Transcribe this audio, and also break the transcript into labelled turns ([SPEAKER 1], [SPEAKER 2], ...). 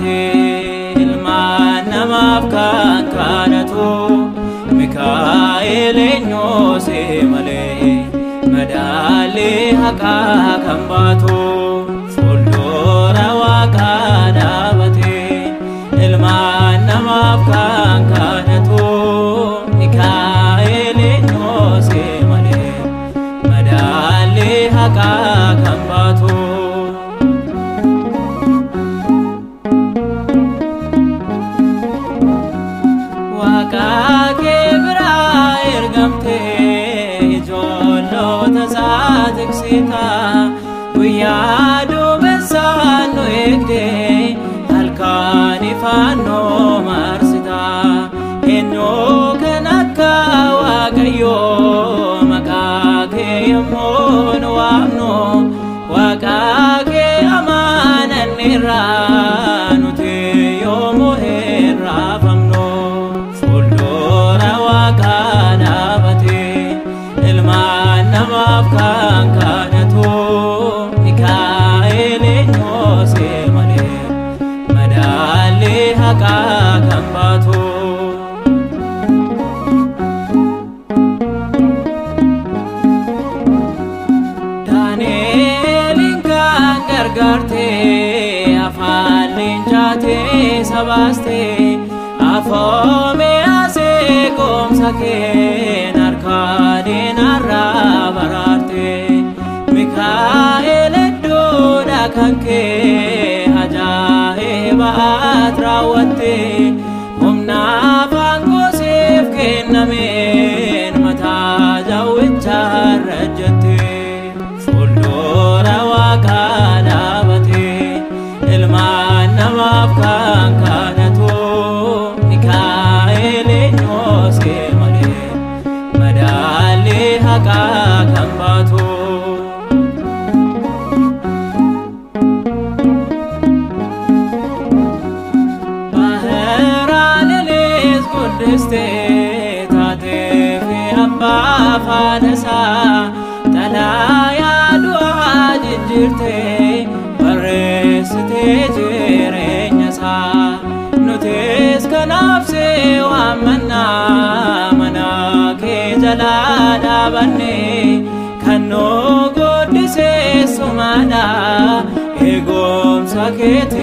[SPEAKER 1] dhaabatee ilmaan namaaf kan kadhatu Mikaa'el eenyuusi malee madaalli haqaa kan baatu fuuldura waaqaa dhaabatee ilmaan namaaf kan kadhatu Mikaa'el eenyuusi malee madaalli haqaa kan baatu. Waaqa kee biraa ergamtee ijoollota isaa tiksita guyyaa duumessaan nu eegdee halkan ifaan nu marsita eenyu kan akka Waaqayyoo maqaa kee yommuu nu waamnu Waaqa kee amananneerra nuti yoomuu hin raafamnu. Fuuldura waaqaa dhaabatee ilmaan namaaf kan kadhatu Mikaa'el eenyuusi malee madaalli haqaa kan baatu. Daani'eliin kan gargaartee afaan leencaatee sabaastee afoomee asee goomsa keen harka diinarraa baraarte Mikaa'el iddoodha kan kee ajaa'ibaat raawwatte humna afaan goseef kennameen mataa jawwichaa jette. Fuuldura waaqaa dhaabatee ilmaan namaaf kan kadhatu Mikaa'el eenyuusi malee madaalli haqaa kan baatu. Bahraan guddistee taatee fi abbaa faanasaa xalaayaa du'aa jijjiirtee barreessitee jireenya isaa nutis kanaaf si waammannaa mana kee jalaa dhaabanne kan nu guddisee sumaadha eegumsa keetiin.